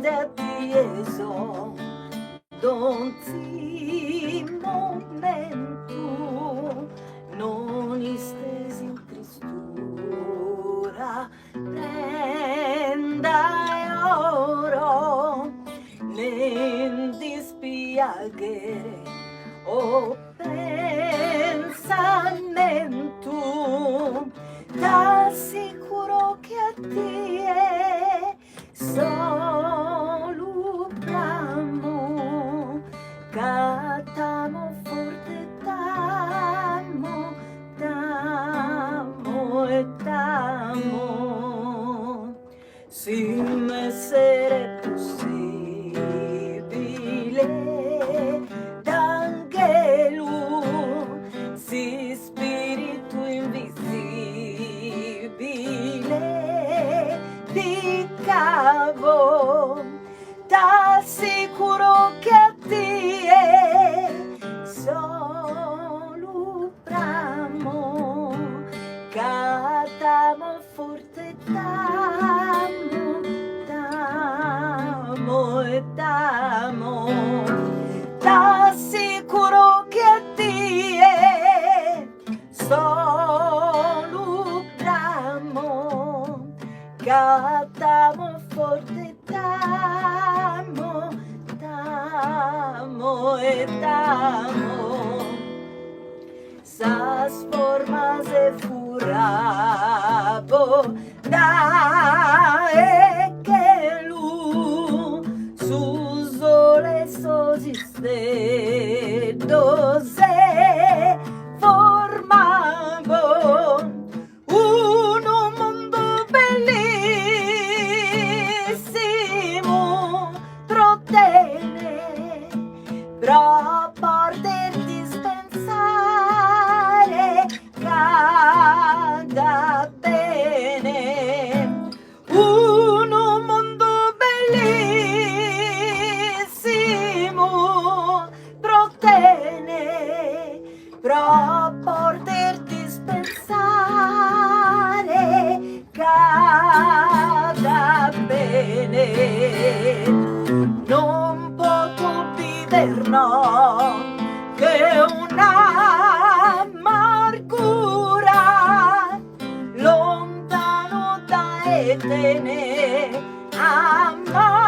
Amende a tie so donzi momentu non istes in tristura prenda 'e oro ne in dispiaghere o pensamentu t'assicuro chi a tie Solu pramo, ca t'amo forte t'amo, t'amo e t'amo. Si m'esseret possibile d'anghelu S'ispiritu invisibile picabo, t'assicuro chi a tie solu pramo, ca t'amo forte t'amo, t'amo e t'amo, t'assicuro chi a tie solu pramo, ca t'amo forte t'amo, t'amo e t'amo. Sas formas 'e furabo dae chelu, su sole e sos isteddos e formabo unu mundu bellissimu pro tene Pro poder dispensare cada bene Unu mundu bellissimu pro tene Pro poder dispensare cada bene Non poto bider no che un'amargura lontanu dae tene amada.